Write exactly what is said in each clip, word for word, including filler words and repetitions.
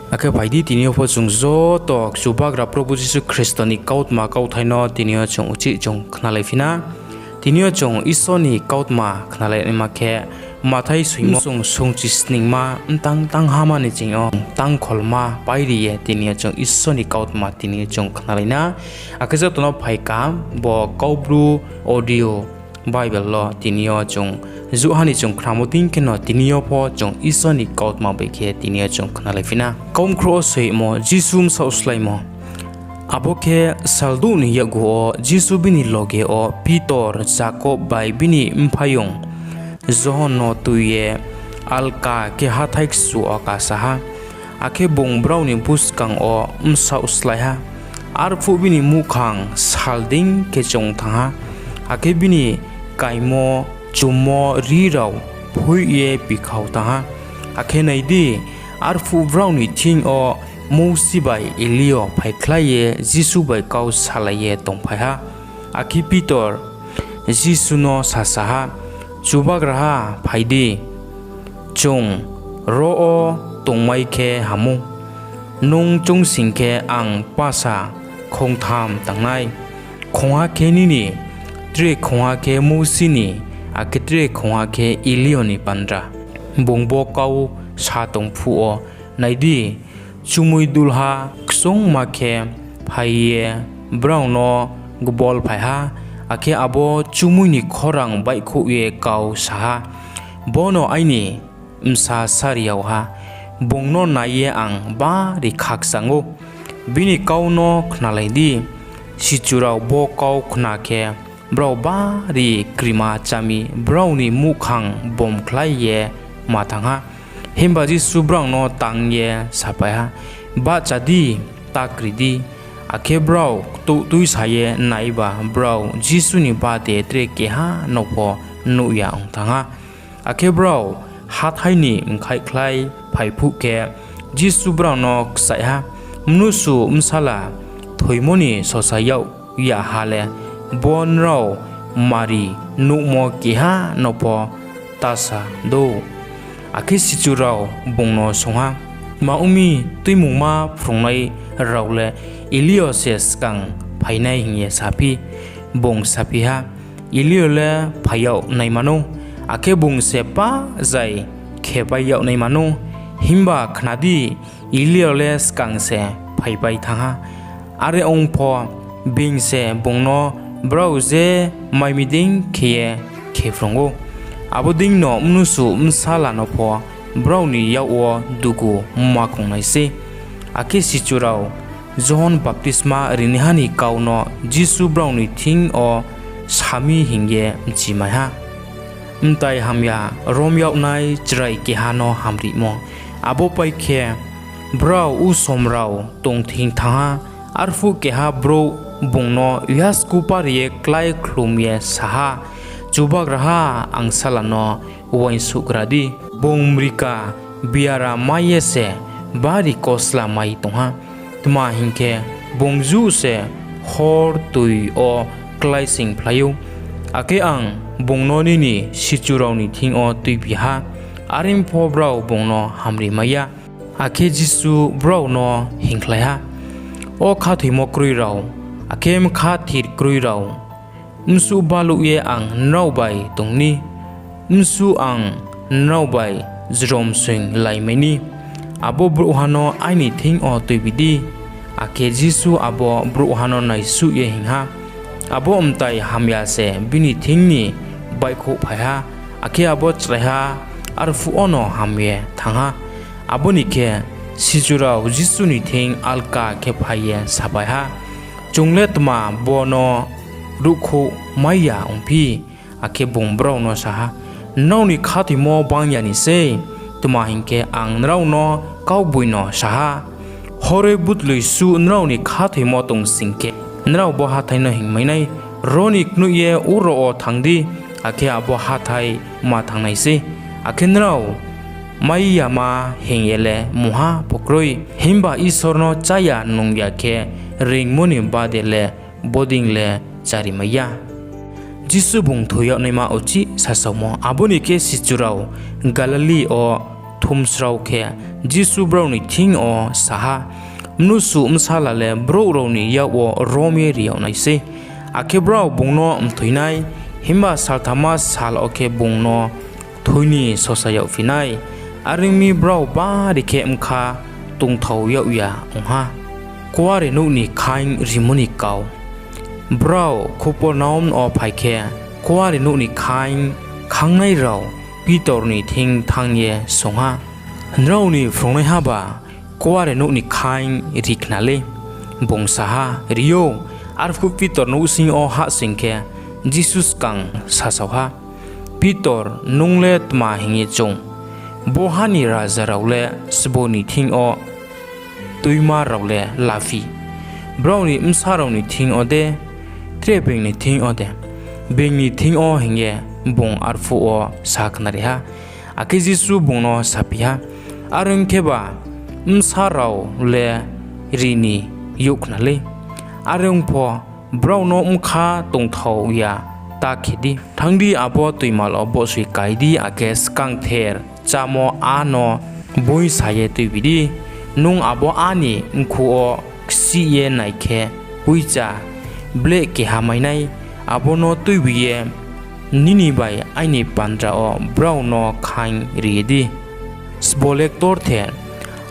Akhe phai di, tini yo pho chung joto Chubagra Probhu Jisu Khristo ni kautma kauthai no tini yo chung uchih chung khnalaiphi na. Tini yo chung Isor ni kautma khnalainaima khe, Mathai soimo song sungchisningma mtang tanghama ni ching yo tangkholma pairi ye tini yo chung Isor ni kautma tini yo chung khnalai na. Akhe joto no phai kaham bo Kaubru audio Bible wo tini yo chung jouhha ni chung khnamo dei kheno tini yo pho chung Isor ni kautma bai khe tini yo chung khnalaiphi na. Kaubkhrouh wo soimo, Jisu bsaoh sláimo. Abo khe saldouh ni yakgu wo Jisu bini loge wo Pitor, Jakob bai bini mphaiyong Johon no tui ye alka khe hathái kchu wo kasa ha. Akhe bung brao ni buskang wo bsaoh slái ha. Arphuh bini muhkhang sal dei khe choung thanng ha, akhe bini kaimo chummo rri rao phoih ye pikhau thanng ha. Akhe nai di, arphuh brao ni thing yo Mousi bai Eliyo phaikhlai ye Jisu bai kau salai ye tongphai ha. Akhe Pitor Jisu no sasa ha, Chubagraha, phai di, chung ro wo tongmai khe ham ou. Nung choung sing khe ang pasa khongtham tang nai, khongha khe nini, tre khongha khe Mousi ni, akhe tre khongha khe Eliyo ni bandra. Bung bo kau sa tong phuh wo, nai di, chumui dulha kchungma khe phai ye brao no gbolphai ha, akhe abo chumui ni khorang baihkhouh ye kau sa ha, Bono aini bsa sariaoha, bung no nai ye ang bari khakchang ou. Bini kau no khnalai di. Sichu rao bo kau khna khe, brao bari krima chá mi brao ni muhkhang bomkhlai ye ma thanng ha. Himba Jisu brao no tang ye saphai ha, Bahcha di, ta kri di. Akhe brao ktouh tuisa ye naiba, brao Jisu ni bade tre keha no pho nuh ya ong thanng ha. Akhe brao hathái ni mkhaihkhlai phai phuh khe, Jisu brao no kchaih ha, Mnusu Bsala thoimo ni sosa yag ya ha le, bo nrao mari nuhmo keha no pho ta sa dou. Akhe sichu rao bung no swunng ha, Tma ong mi, Tuimungma phrungnai rao le Eliyo se skang phainai hing ye saphi? Bung saphi ha, Eliyo le phai yag naima nou, akhe bung se pah zai khepai yag naima nou. Himba khna di, Eliyo le skang se phaipai thanng ha. Are ong pho, being se bung no brao je mai mi dei khe ye khephrung ou. Abo deino Mnusu Bsala no pho brao ni yak wo dugu ma kong nai sei. Akhe sichu rao Johon baptisma rinaiha ni kau no Jisu brao ni thing yo sa mi hing ye bchimai ha. Mtai hamya rom yagnai chrai keha no hamrimo. Abo pai khe, brao usom rao tongthing thanng ha. Arphuh keha brouh bung no yasku pari ye klái khlum ye sa ha, Chubagraha, angsala no uaingsouhgra di. Bung mrika biaram mai ye se bari kosla mai tong ha; tma hing khe, bung juh se hor toi yo kláisoingphlai ou. Akhe ang bung no nini sichu rao ni thing yo tuibi ha. Are pho brao bung no hamrimai ya. Akhe Jisu brao no hingkhlai ha, O khathoimo kroi rao, akhe bkha thir kroi rao, bsuh baluh ye ang nrao bai tong ni? Bsuh ang nrao bai jromsoinglaimai ni? Abo brouhha no aini thing yo tuibi di. Akhe Jisu abo brouhha no naisuh ye hing ha. Abo mtai hamya se bini thing ni baihkhouhphai ha, akhe abo chraiha arphuh wono ham ye thanng ha. Abo ni khe, sichu rao Jisu ni thing alka khe phai ye saphai ha, Chung le tma bo no ruhkhouhmai ya ongphi? Akhe bung brao no sa ha, Nrao ni khathoimo banng ya ni sei; tma hing khe, ang nrao no kaugboino sa ha, horoi budloi suh nrao ni khathoimo tong sing khe, nrao bo hathái no hingmai nai, ‘Ro ni knoih ye uro wo thanng di,’ akhe abo hathái ma thanng nai sei. Akhe nrao mai yama hing ye le mungha pho kroi. Himba Isor no chá ya nung ya khe reingmo ni bade le bodei le charimai ya. Jisu bung thoi yag naima uchih sasaomo. Abo ni khe sichu rao Galili yo phumsrao khe, Jisu brao ni thing yo sa ha, Mnusu Bsala le brouh rao ni yak wo rom ye ri yag nai sei, akhe brao bung no mthoi nai, himba saltham sal wo khe bung no kthoi ni sosa yagphi nai. Are ong mi, brao bari khe bkha tongthao yag ya ong ha. Kuarenouh ni Khaing Rimo ni Kau Brao Kophornaum wo phai khe, Kuarenouh ni khaing khangnai rao Pitor ni thing thanng ye swunng ha, Nrao ni phrungnaihaba Kuarenouh ni khaing ri khna lei? Bung sa ha, Ri ou. Arphuh Pitor nouhsing yo hahsoing khe, Jisu skang sasao ha, Pitor, nung le tma hing ye choung? Bo ha ni raja rao le sbo ni thing yo tuima rao le laphi? Brao ni bsa rao ni thing yo de, tre being ni thing yo de? Being ni thing yo, hing ye bung arphuh wo sakhnari ha. Akhe Jisu bung no saphi ha, Are ong kheba, bsa rao le ri ni youh khna lei? Are ong pho, brao no bkha tongthao ya ta khe di. Thanng di, abo tuimall wo bohsoi kai di, akhe skangther chámo á no boing sa ye tuibi di. Nung abo á ni mkhu wo ksih ye nai khe, poicha bleh keha mai nai. Abo no tuibi ye nini bai aini bandra wo brao no khaing ri ye di. Sbo le ktorther.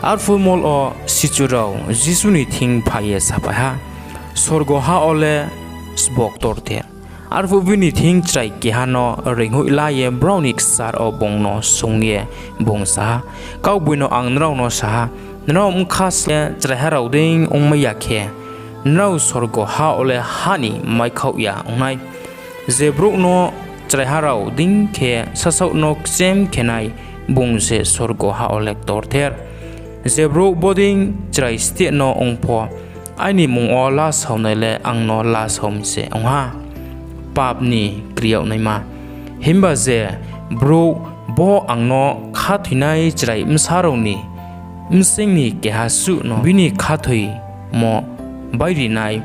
Arphuh mol wo sichu rao Jisu ni thing phai ye saphai ha, Sorgo ha wo le sbo ktorther. Arphuh bini thing chrai keha no reinghoih la ye brao ni kchar wo bung no swunng ye bung sa ha, Kaugboino ang nrao no sa ha, nrao bkha slái ye chraiha rao dei ongmai ya khe, nrao sorgo ha wo le hah ni maikhaoh ya ong nai. Je brouh no chraiha rao dei khe sasaoh no kchem khe nai, bung se sorgo ha wo le ktorther. Je brouh bodei chrai steh no ong pho, aini mmung wo lasaonai le ang no lasao mi se ong ha. Pap ni Kri yag naima Himba je brouh bo ang no khathoinai chrai bsa rao ni bsing ni keha suh no bini khathoimo bairi nai,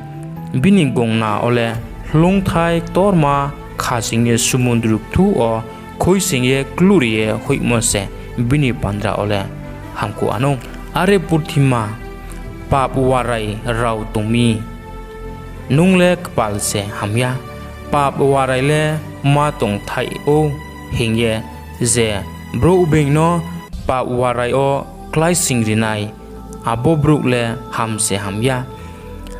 bini gongna wo le hloungthai ktorma khasing ye sumundru kthuh wo khuisoing ye kluhri ye hoihmo se bini bandra wo le hamkuh wanou. Are purthima pap warai rao tong mi, nung le kpal se ham ya, pap warai le ma tongthaih ou, hing ye. Je brouh being no pap warai wo kláisoingri nai, abo brouh le ham se ham ya.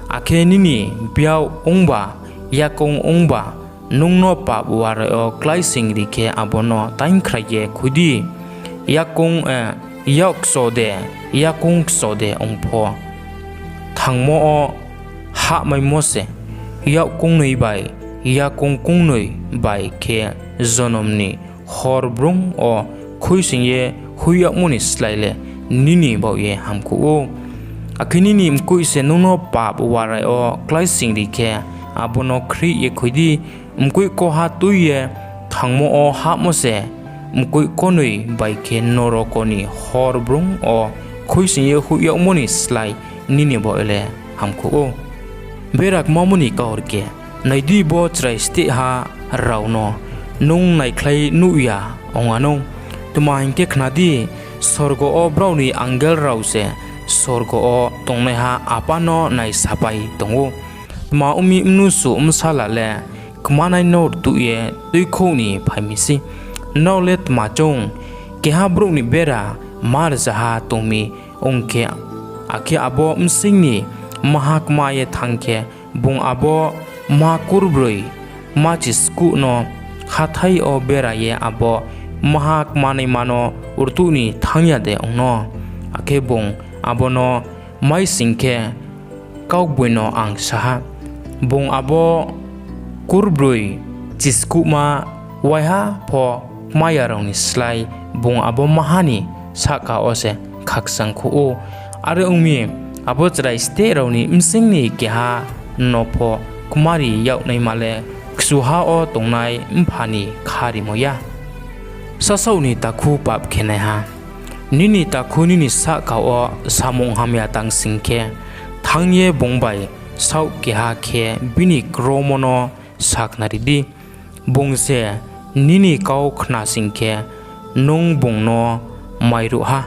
Akhe nini byak ongba yakoung ongba nung no pap warai wo kláisoingri khe, abo no tainngkhrai ye khui di. Yakoung, yak kcho de, yakoung kcho de ong pho, thangmo wo hahmaimo se. Yak koungnoi bai yakoung koungnoi bai khe jonom ni hor brung wo khuisoing ye hoih yagmo ni slái le nini baoh ye hamkuh ou. Akhe nini mkoih se nung no pap warai wo kláisoingri khe, abo no khrih ye khui di. Mkoih koha tui ye thangmo wo hahmo se mkoih konoi bai khe noroko ni hor brung wo khuisoing ye hoih yagmo ni slái nini baoh ye le hamkuh ou. Bera kmamo ni kaurkeh. Nai di, bo chrai stehha rao no nung naikhlai nuh ya ong wanou. Tma hing khe, khna di, sorgo wo brao ni angel rao se sorgo wo tongnaiha Apa no naisapai tong ou. Tma ong mi, Mnusu Bsala le kmanai no rtuh ye tuikhouh ni phai mi sei. Nrao le tma choung? Keha brouh ni bera ma rzaha tong mi ong khe, akhe abo bsing ni maha kma ye thanng khe, bung abo maha kurbroi machiskuh no hathái yo bera ye abo maha kmanaima no rtuh ni thanng ya de ong no? Akhe bung abo no maising khe, Kaugboino ang sa ha, bung abo kurbroi chiskuhma waiha pho kma ya rao ni slái bung abo maha ni sahka wo se khakchangkhuh ou. Are ong mi, abo chrai steh rao ni bsing ni keha no pho kmari yag naima le kchuha wo tongnai Mpha ni kharimo ya. Sasaoh ni Takhu Pap Khenaiha Nini takhu nini sahka wo samung hamya tang sing khe, thanng ye bung bai saoh keha khe bini kromo no sakhnari di. Bung se nini kau khna sing khe, nung bung no mairuh ha.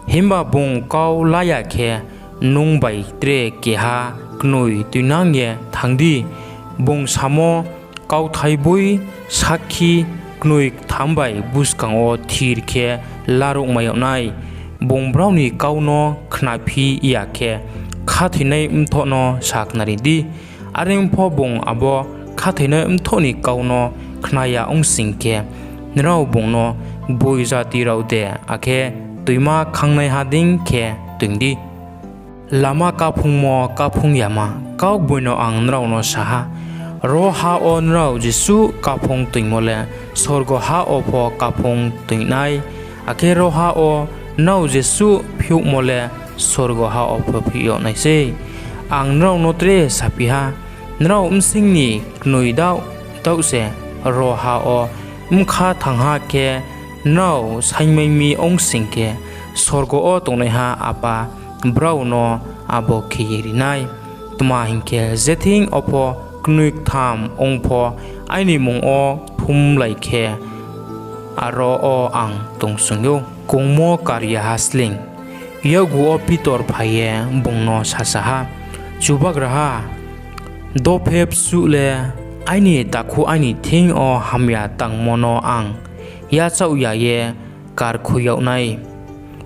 Himba bung kau la ya khe, nung bai tre keha knoi tuinang ye thanng di. Bung samo kauthai boi sakhi knoi ktham bai buskang wo thir khe laruhmai yag nai. Bung brao ni kau no khnaphi ya khe, khathoinai mthoh no sakhnari di. Are ong pho, bung abo khathoinai mthoh ni kau no khna ya ong sing khe, nrao bung no gboing jati rao de, akhe tuima khangnaiha dei khe toing di. Lama Káphungmo Káphung yama Kaugboino ang nrao no sa ha, ro ha wo nrao jesuh káphung toingmo le sorgo ha wo pho káphung toing nai; akhe ro ha wo nrao jesuh phiouhmo le sorgo ha wo pho phiouh yag nai sei. Ang nrao no tre saphi ha, nrao bsing ni knoi daoh daoh se ro ha wo bkha thanng ha khe, nrao saingmai mi ong sing khe, sorgo wo tongnaiha Apa brao no abo khe ye ri nai. Tma hing khe, jething yo pho knoi ktham ong pho aini mmung wo thumlai khe, aro wo ang tongsoing ou. Kongmo Kar yaha Sleing Yakgu wo Pitor phai ye bung no sasa ha, Chubagraha, dophe bsuh le aini takhu aini thing yo hamya tangmo no ang yachaoh ya ye karkhui yag nai,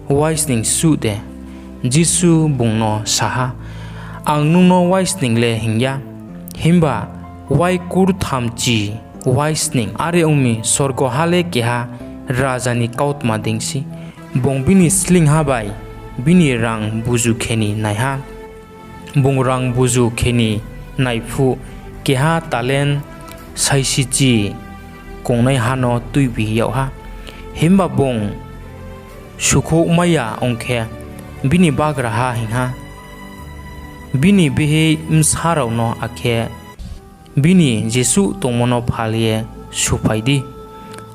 waisning suh de? Jisu bung no sa ha, Ang nung no waisning le hing ya, himba wai kurthamchi waisning. Are ong mi, sorgo ha le keha raja ni kautma dei sei. Bung bini sleingha bai bini rang buzu khe ni nai ha. Bung rang buzu khe ni nai phuh, keha talent saisichi kongnaiha no tuibi yag ha. Himba bung sukhouhmai ya ong khe, bini bagraha hing ha, bini bihih bsa rao no, akhe bini jesuh tongmo no phal ye suphai di.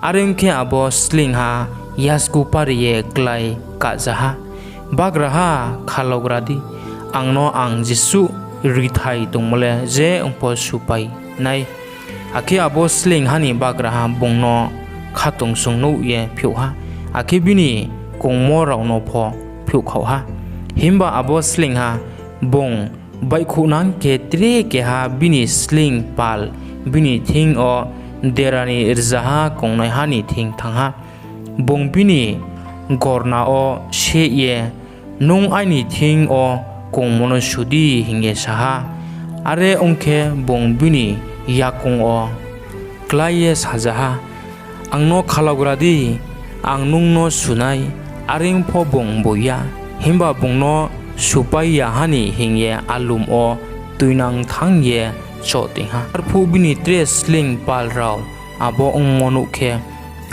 Are ong khe, abo sleingha yasku pare ye klái kahja ha, ‘Bagraha, khalaugra di, ang no ang jesuh rithai tongmo le je ong pho suphai nai.’ Akhe abo sleingha ni bagraha bung no khatungsung nuh ye phiouh ha, akhe bini kongmo rao no pho phiouhkhaoh ha. Himba abo sleingha bung baihkhouhnang khe, tre keha bini sleing pal bini thing yo dera ni rzaha kongnaiha ni thing thanng ha. Bung bini gorna wo seh ye, ‘Nung aini thing yo kongmo no su di,’ hing ye sa ha. Are ong khe, bung bini yakoung wo klái ye saja ha, ‘Ang no khalaugra di, ang nung no su nai.’ Are ong pho bung boi ya, himba bung no supai ya ha ni hing ye alum wo tuinang thanng ye chohtoing ha. Arphuh bini tre sleing pal rao abo ongmo nuh khe,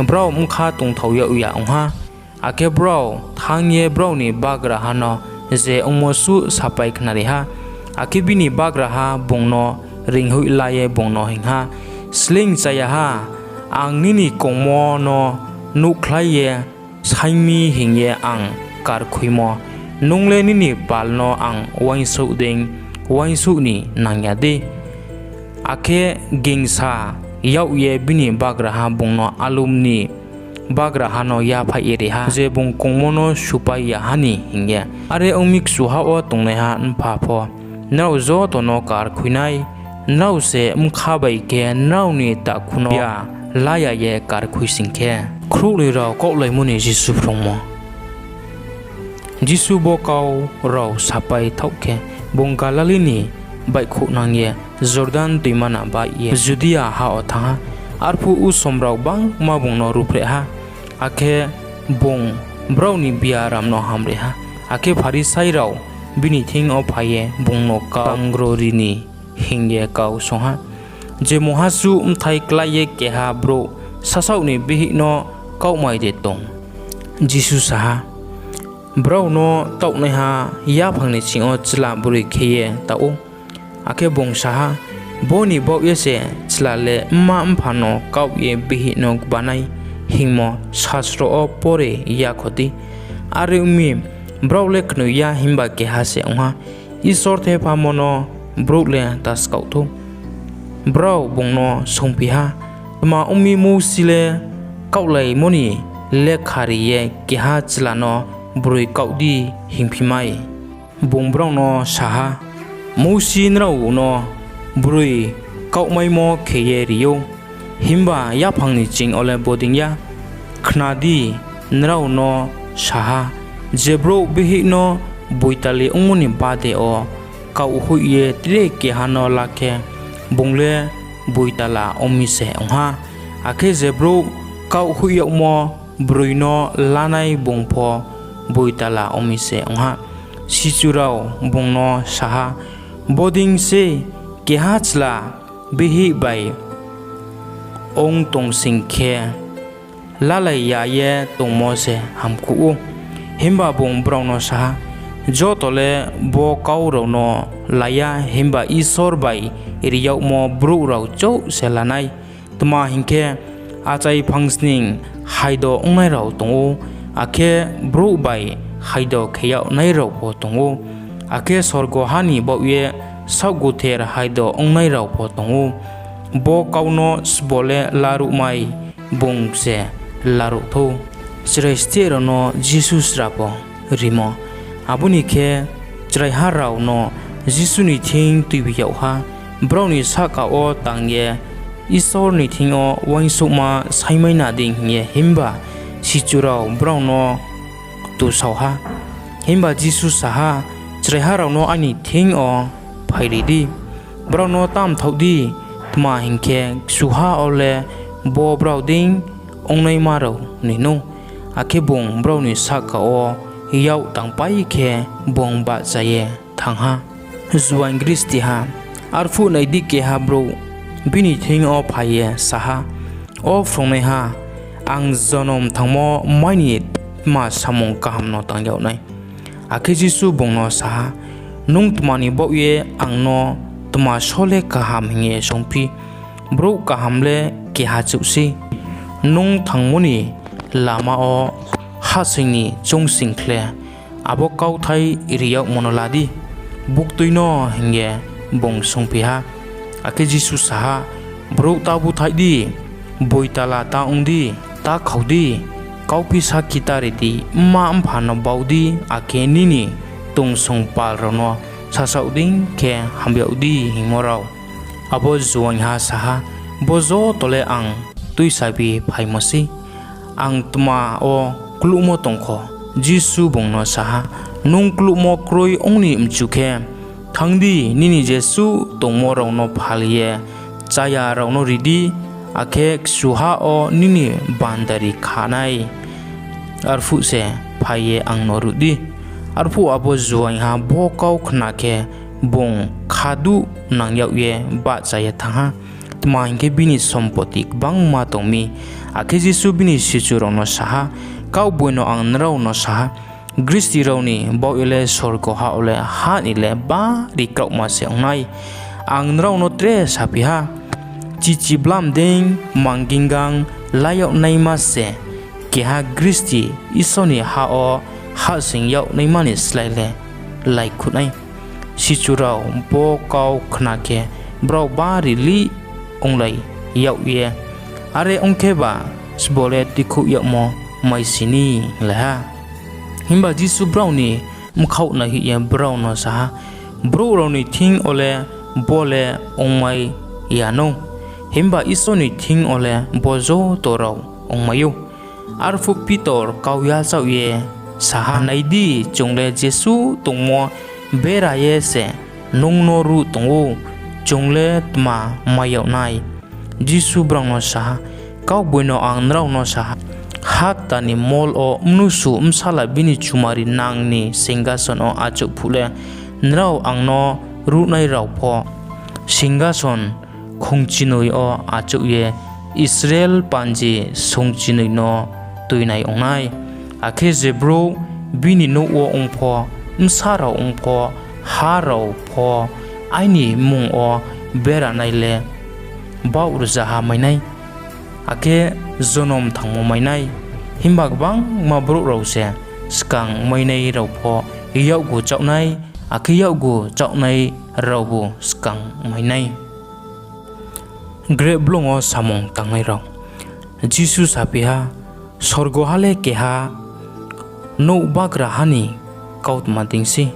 brao bkha tongthao yag ya ong ha. Akhe brao thanng ye brao ni bagraha no je ongmo suh sapai khnari ha. Akhe bini bagraha bung no reinghoih la ye bung no hing ha, ‘Sleing chayaha, ang nini kongmo no nuhkhlai ye saing mi hing ye ang karkhuimo, nung le nini pal no ang uaingsouh dei uaingsouh ni nang ya dei?’ Akhe gingsa yag ye bini bagraha bung no alum ni bagraha no yaphaih ye ri ha, je bung kongmo no supai ya ha ni hing ye. Are ong mi, kchuha wo tongnaiha mpha pho nrao joto no karkhui nai. Nrao se bkha bai khe nrao ni takhu no bia la ya ye karkhui sing khe. Khrouhnoi rao Kaohlaimo ni Jisu Phrungmo Jisu bo kau rao sapai thaoh khe, bung Galili ni baihkhouhnang ye Jordan toimana baih ye Judia ha wo thanng ha. Arphuh usom rao gbangma bung no ruhphreh ha, akhe bung brao ni biaram no hamri ha. Akhe Pharisai rao bini thing yo phai ye bung no kau tangrori ni hing ye kau swunng ha, Je mungha suh bthai klái ye keha brouh sasaoh ni bihih no kaohmai de tong? Jisu sa ha, Brao no taohnaiha yaphang ni sing yo chla broi khe ye taoh ou. Akhe bung sa ha, Bo ni baoh ye se chla le mma-mpha no kaoh ye bihih no gba nai hingmo sasro wo pore yakho di. Are ong mi, brao le knoi ya, himba keha se ong ha, Isor thaiphamo no brouh le ta skaoh thou. Brao bung no swunngphi ha, Tma ong mi, Mousi le kaohlaimo ni lekha ri ye keha chla no broi kaoh di,’ hingphi mai. Bung brao no sa ha, ‘Mousi nrao no broi kaohmaimo khe ye ri ou, himba yaphang ni ching yo le bodei ya. Khna di, nrao no sa ha, je brouh bihih no boitali ongmo ni bade yo kaoh hoih ye tre keha no la khe, bung le boitala ong mi se ong ha; akhe je brouh kaoh hoih yagmo broi no lanai, bung pho boitala ong mi se ong ha.’ Sichu rao bung no sa ha, Bodei sei, keha chla bihih bai ong tong sing khe, lalai ya ye tongmo se hamkuh ou. Himba bung brao no sa ha, Joto le bo kau rao no la ya, himba Isor bai ri yagmo brouh rao chouh se la nai. Tma hing khe, achai phangsning haido ongnai rao tong ou, akhe brouh bai haido khe yagnai rao pho tong ou, akhe sorgo ha ni baoh ye saohguther haido ongnai rao pho tong ou. Bo kau no sbo le laruhmai, bung se laruh thou. Chrai Steh rao no Jisu Srabo Rimo Abo ni khe, chraiha rao no Jisu ni thing tuibi yag ha, brao ni sahka wo tang ye Isor ni thing yo uaingsouhma saingmaina dei hing ye. Himba sichu rao brao no ktusao ha. Himba Jisu sa ha, Chraiha rao no aini thing yo phairi di, brao no ta mthaoh di; tma hing khe, kchuha wo le bo brao dei ongnaima rao ni nou. Akhe bung brao ni sahka wo yak tangpai khe, bung bahcha ye thanng ha. Juaing Gristiha Arphuh nai di, keha brouh bini thing yo phai ye sa ha, ‘O Phrungnaiha, ang jonom thangmo mai ni tma samung kaham no tang yag nai?’ Akhe Jisu bung no sa ha, Nung tma ni baoh ye ang no tma só le kaham hing ye swunngphi? Brouh kaham le keha chouh sei. Nung thangmo ni lama wo hahsoing ni choung sing khle, abo kauthai ri yagmo no la di, buktui no,’ hing ye bung swunngphi ha. Akhe Jisu sa ha, Brouh ta búthaih di, boitala ta ong di, ta khao di, kauphi sakhi ta ri di, mma-mpha no bau di, akhe nini tongsong pal rao no sasaoh dei khe ham yag di hingmo rao. Abo juaingha sa ha, Bo joto le ang tuisabi phaimo sei. Ang tma wo kluhmo tong kho? Jisu bung no sa ha, Nung kluhmo kroi ong ni mchu khe, thanng di, nini jesuh tongmo rao no phal ye chaya rao no ri di, akhe kchuha wo nini bandari kha nai; arphuh se phai ye ang no ruh di. Arphuh abo juaingha bo kau khna khe, bung khaduhnang yag ye bahcha ye thanng ha, tma hing khe, bini sompoti gbangma tong mi. Akhe Jisu bini sichu rao no sa ha, Kaugboino ang nrao no sa ha, gristi rao ni baoh ye le sorgo ha wo le hah ni le bari kraohma se ong nai. Ang nrao no tre saphi ha, chichi blam dei mangingang la yag naima se keha gristi Isor ni ha wo hahsoing yag naima ni slái le láikhu nai. Sichu rao bo kau khna khe, brao bari lih onglai yag ye, Are ong kheba, sbo le tuikhouh yagmo maisi ni? hinglai ha. Himba Jisu brao ni bkhaoh naihoih ye brao no sa ha, Brouh rao ni thing yo le bo le ongmai ya nou, himba Isor ni thing yo le bo joto rao ongmai ou. Arphuh Pitor kau yachaoh ye sa ha, Nai di, chung le jesuh tongmo bera ye se nung no ruh tong ou, chung le tma mai yag nai? Jisu brao no sa ha, Kaugboino ang nrao no sa ha, ha kta ni mol wo Mnusu Bsala bini chumari nang ni singkason wo achouh phuh le, nrao ang no ruhnai rao pho singkason khongchingnoi yo achouh ye Israel panji songchingnoi no tuinai ong nai. Akhe je brouh bini nouh wo ong pho, bsa rao ong pho, ha rao pho, aini mmung wo beranai le baoh rzaha mai nai, akhe jonom thangmo mai nai. Himba gbangma brouh rao se skang mainai rao pho yakgu chaoh nai, akhe yakgu chaohnai raobu skang mai nai. Grep Blung wo Samung Tangnai rao Jisu saphi ha, Sorgo ha le keha nouh bagraha ni kautma dei sei.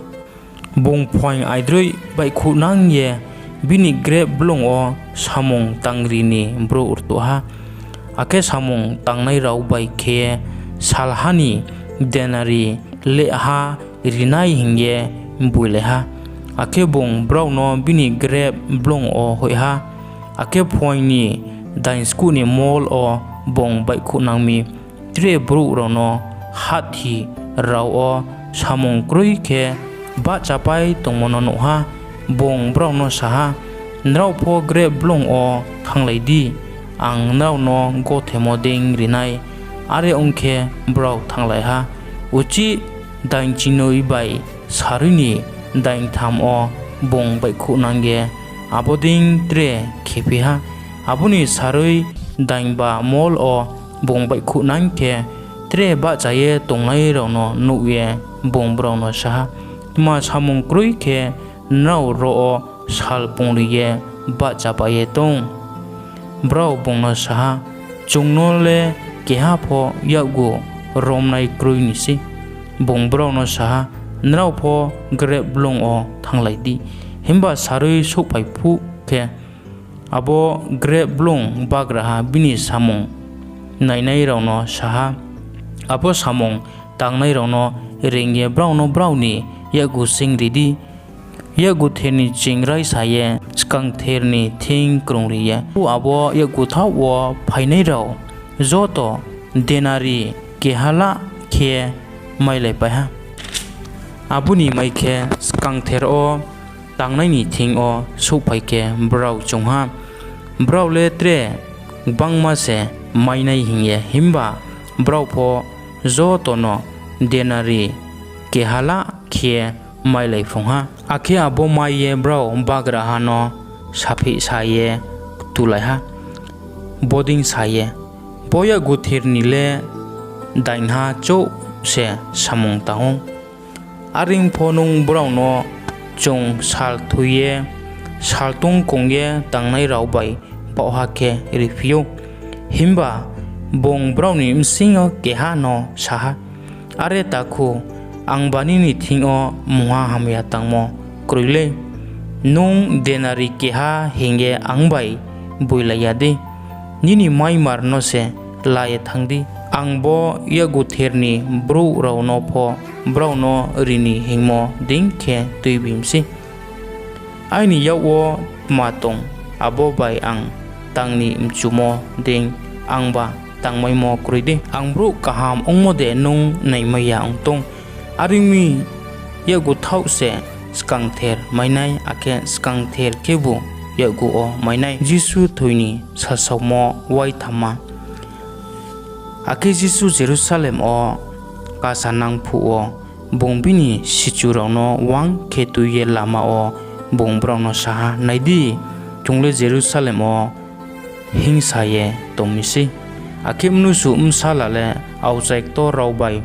Bung phuaing aidroih baihkhouhnang ye bini grep blung wo samung tangri ni brouh rtuh ha, akhe samung tangnai rao bai khe salha ni denari lehha ri nai hing ye boilai ha. Akhe bung brao no bini grep blung wo hoih ha. Akhe phuaing ni daingskuh ni mol wo bung baihkhouhnang mi tre brouh rao no hahthi rao wo samung kroi khe bahchapai tongmo no nuh ha. Bung brao no sa ha, ‘Nrao pho grep blung wo thannglai di, ang nrao no gothemo dei ri nai.’ Are ong khe, brao thannglai ha. Uchih daingchingnoi bai sarui ni daingtham wo bung baihkhouhnang ye abo dei tre khephi ha. Abo ni sarui daingba mol wo bung baihkhouhnang khe, tre bahcha ye tongnai rao no nuh ye bung brao no sa ha, ‘Tma samung kroi khe nrao ro wo sal pungri ye bahchapai ye tong?’ Brao bung no sa ha, ‘Chung no le keha pho yakgu romnai kroi ni sei.’ Bung brao no sa ha, ‘Nrao pho grep blung wo thannglai di.’ Himba sarui souhphai phuh khe, abo grep blung bagraha bini samung nainai rao no sa ha, ‘Abo samung tangnai rao no reing ye brao no brao ni yakgu chingri di. Yakguther ni ching raisa ye skangther ni thing krungri ye. Arphuh abo yakguthaoh wo phainai rao joto denari keha la khe mailaipai ha. Abo ni mai khe, skangther wo tangnai ni thing yo souhphai khe, brao choung ha, brao le tre gbangma se mai nai hing ye; himba brao pho joto no denari keha la khe mailaiphrung ha. Akhe abo mai ye brao bagraha no saphehsa ye ktulai ha, bodei sa ye, ‘Bo yakguther ni le daingha chouh se samung tang ou. Are ong pho nung brao no chung sal thoi ye saltung kong ye tangnai rao bai baohha khe riphi ou.’ Himba bung brao ni bsing yo keha no sa ha, ‘Are takhu, angba nini thing yo mungha hamya tangmo kroi lei. Nung denari keha hing ye ang bai boilai ya dei? Nini maimar no se la ye thanng di, ang bo yakguther ni brouh rao no pho brao no ri ni hingmo dei khe tuibi mi sei. Aini yak wo tma tong, abo bai ang tang ni mchumo dei angba tangmaimo kroi dei? Ang brouh kaham ongmo de nung naimai ya ong tong? Are ong mi, yakguthaoh se skangther mai nai, akhe skangther khebu yakgu wo mai nai. Jisu Thoi ni Sasaomo Waithamma Akhe Jisu Jerusalem wo kasanang phuh wo, bung bini sichu rao no wang khe tui ye lama wo bung brao no sa ha, Nai di, chung le Jerusalem wo hinngsa ye tong mi sei, akhe Mnusu Bsala le aokchai ktor rao bai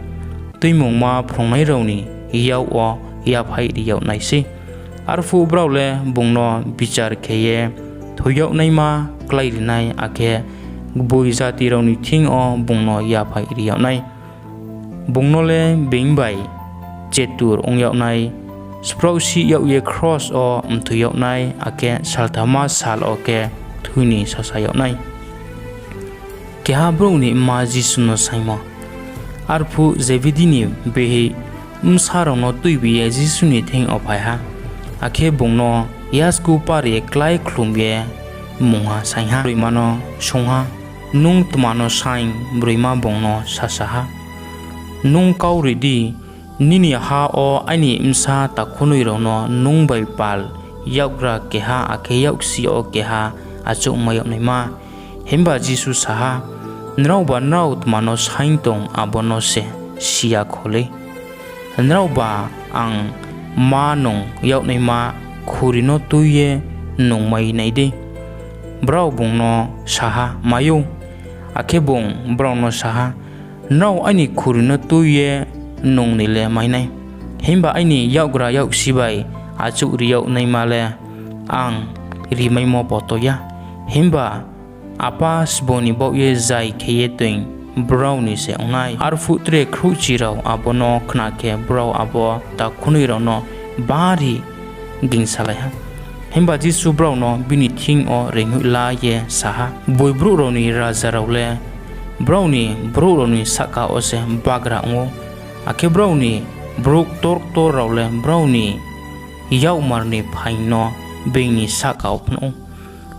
Tuimungma phrungnai rao ni yak wo yaphaih ri yag nai sei. Arphuh brao le bung no bichar khe ye thoi yag naima kláiri nai, akhe gboi jati rao ni thing yo bung no yaphaih ri yag nai. Bung no le being bai chetur ong yag nai, spraohsih yag ye kros wo mthoi yag nai, akhe salthamma sal wo khe kthoi ni sasa yag nai. Keha Brouh ni Mma Jisu no Saingmo Arphuh Zebedi ni bihih bsa rao no tuibi ye Jisu ni thing yo phai ha, akhe bung no yasku par ye klái khlum ye mungha saing ha. Broima no swunng ha, Nung tma no saing? Broima bung no sasa ha, Nung kau ri di, nini ha wo aini bsa takhunoi rao no nung bai pal yakgra keha, akhe yaksi yo keha achouhmai yag naima. Himba Jisu sa ha, Nraoba nrao tma no saing tong, abo no se si ya kho lei. Nraoba ang ma nung yag naima khuri no tui ye nungmai nai dei? Brao bung no sa ha, Mai ou. Akhe bung brao no sa ha, Nrao aini khuri no tui ye nung ni le mai nai, himba aini yakgra yaksi bai achouhri yag naima le ang rimaimo poto ya. Himba Apa sbo ni baoh ye zai khe ye toing, brao ni se ong nai. Arphuh tre khrouhchi rao abo no khna khe, brao abo takhunoi rao no bari gingsalai ha. Himba Jisu brao no bini thing yo reinghoih la ye sa ha, Gboing brouh rao ni raja rao le brao ni brouh rao ni sahka wo se bagra ong ou, akhe brao ni brouh ktor ktor rao le brao ni yakmar ni phaing no being ni sahka wo phnuh ou.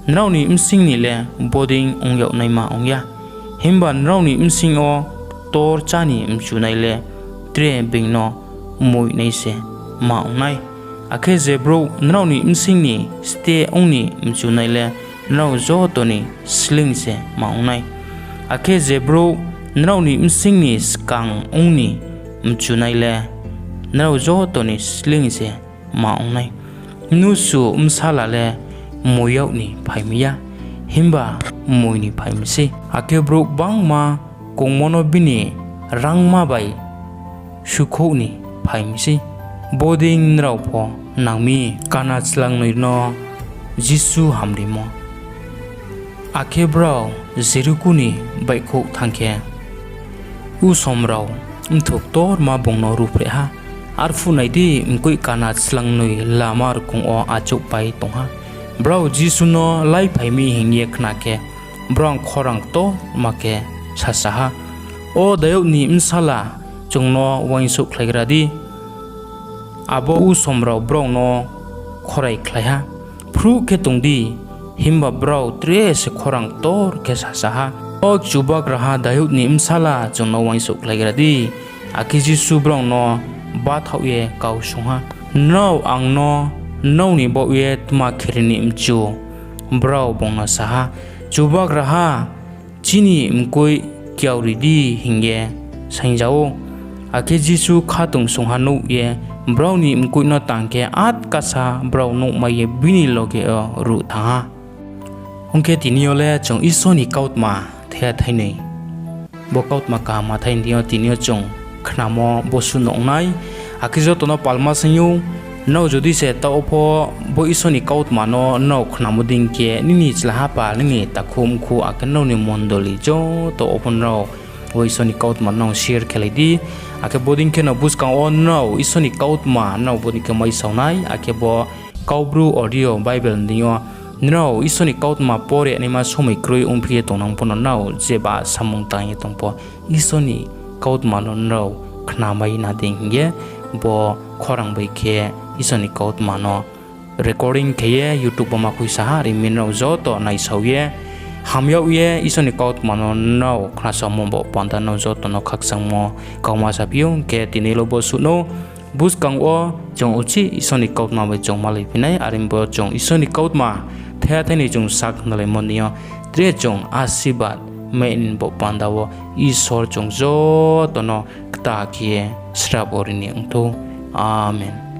Nrao ni bsing ni le bodei ong yag naima ong ya; himba nrao ni bsing yo ktor chá ni mchunai le tre being no moingnai se ma ong nai. Akhe je brouh nrao ni bsing ni steh ong ni mchunai le nrao joto ni sleing se ma ong nai. Akhe je brouh nrao ni bsing ni skang ong ni mchunai le nrao joto ni sleing se ma ong nai. Mnusu Bsala le moi yag ni phai mi ya, himba moi ni phai mi sei. Akhe brouh gbangma kongmo no bini rangma bai sukhouh ni phai mi sei. Bodei nrao pho nang mi. Kana Chlangnoi no Jisu Hamrimo Akhe brao Jeriko ni baihkhouh thanng khe, usom rao bthwu ktorma bung no ruhphreh ha. Arphuh nai di, mkoih Kana Chlangnoi lama rkong wo achouhpai tong ha. Brao Jisu no láiphai mi hing ye khna khe, brao khorang ktorma khe sasa ha, O Dayud ni Bsala, chung no uaingsouhkhlaigra di. Abo usom rao brao no khoraikhlai ha, Phruh khe tong di. Himba brao tre se khorang ktor khe sasa ha, O Chubagraha, Dayud ni Bsala, chung no uaingsouhkhlaigra di. Akhe Jisu brao no bathaoh ye kau swunng ha, Nrao ang no nrao ni baoh ye tma kheri ni mchu? Brao bung no sa ha, Chubagraha, chini mkoih kiaori di hing ye saingja ou. Akhe Jisu khatungsung ha nuh ye brao ni mkoih no tang khe, atkasa brao nuhmai ye bini loge wo ruh thanng ha. Ong khe, tini yo le chung Isor ni kautma thaiha thainoi, bo kautma kaham thai ni deing yo tini yo chung khnamo bosuh no ong nai. Akhe joto no palma saing ou, nrao jodi se taoh wo pho bo Isor ni kautma no nrao khnamo dei khe, nini chlahapal, nini takhu mkhu, akhe nrao ni mondoli joto wo pho nrao bo Isor ni kautma no nrao share khelai di. Akhe bodei kheno buskang wo nrao Isor ni kautma nrao bodei khe maisao nai, akhe bo Kaubru audio Bible ni deing yo nrao Isor ni kautma pore naima somoi kroi ongphi ye tongnang pho no, nrao jeba samung tang ye tong pho, Isor ni kautma no nrao khnamai na dei hing ye, bo khorang bai khe Isor ni kautma no recording khe ye YouTube wo ma khuisa ha. Are mi nrao joto naisao ye, ham yag ye Isor ni kautma no nrao khnasaomo baoh panda nrao joto no khakchangmo kauma saphi ou. Ong khe, tini le bosuh no buskang wo chung uchih Isor ni kautma bai chung malaiphi nai. Are mi bo chung Isor ni kautma thaiha thainoi chung sakhnalaimo ni yo, tre chung asirbad mai ni baoh panda wo Isor chung joto no kta khe ye srabo ri ni ong thou. Amen.